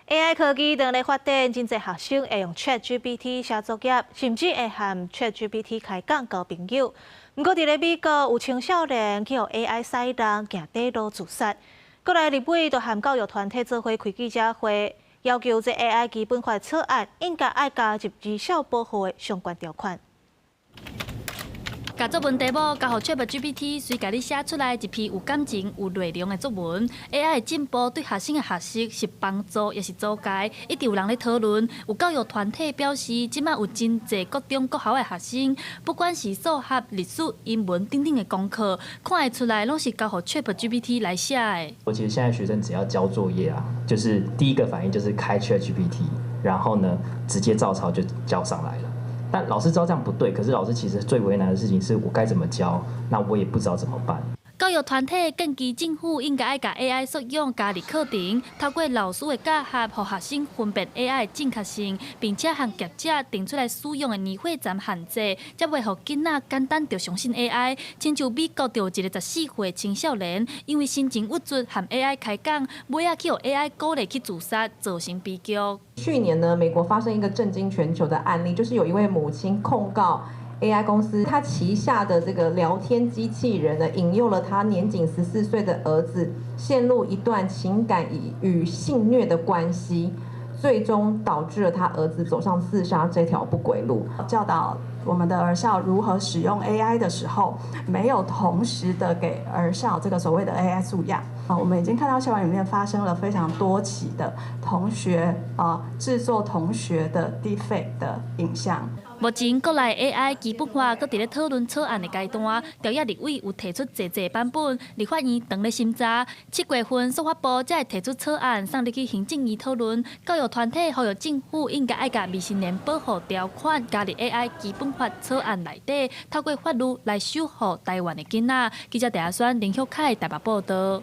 AI 科技當咧發展，真濟學生會用 ChatGPT 寫作業，甚至會和 ChatGPT 開講交朋友。毋過佇咧美國，有青少年去予 AI 使弄，行短路自殺。國內立委就和教育團體做伙開記者會，要求這 AI 基本法草案應該愛加入兒少保護的相關條款。共作文題目交予 ChatGPT，隨共你寫出來一篇有感情、有內容的作文。AI 的進步對學生的學習是幫助，抑是阻礙，一直有人咧討論。有教育團體表示，這馬有真濟國中、國校的學生，不管是數學、歷史、英文等等的功課，看會出來攏是交予 ChatGPT 來寫的。我其實現在學生只要交作業啊，就是第一個反應就是開 ChatGPT，然後呢直接照抄就交上來了。但老師知道這樣不對，可是老師其實最為難的事情是我該怎麼教，那我也不知道怎麼辦。教育團體建議政府應該愛共 AI 素養加入課程，透過老師的教學，予學生分辨 AI 的正確性，並且和業者定出來使用的年歲層限制，才袂予囡仔簡單就相信 AI。親像美國就有一個14歲青少年，因為心情鬱卒和 AI 開講，尾仔去予 AI 鼓勵去自殺，造成悲劇。去年呢，美國發生一個震驚全球的案例，就是有一位母親控告 AI 公司，他旗下的這個聊天機器人呢，引誘了他年僅14歲的兒子陷入一段情感與性虐的關係，最終導致了他兒子走上自殺這條不歸路。教導我們的兒少如何使用 AI 的時候，沒有同時的給兒少這個所謂的 AI 素養。啊，我們已經看到校園裡面發生了非常多起的同學啊製作同學的 deepfake 的影像。目前國內 AI 基本法閣佇咧討論草案的階段，朝野立委有提出濟濟版本，立法院當咧審查。7月份司法部才會提出草案送入去行政院討論。教育團體呼籲政府應該愛共未成年保護條款加入 AI 基本法草案內底，透過法律來守護台灣的囡仔。記者鄭阿宣、林旭凱台北報道。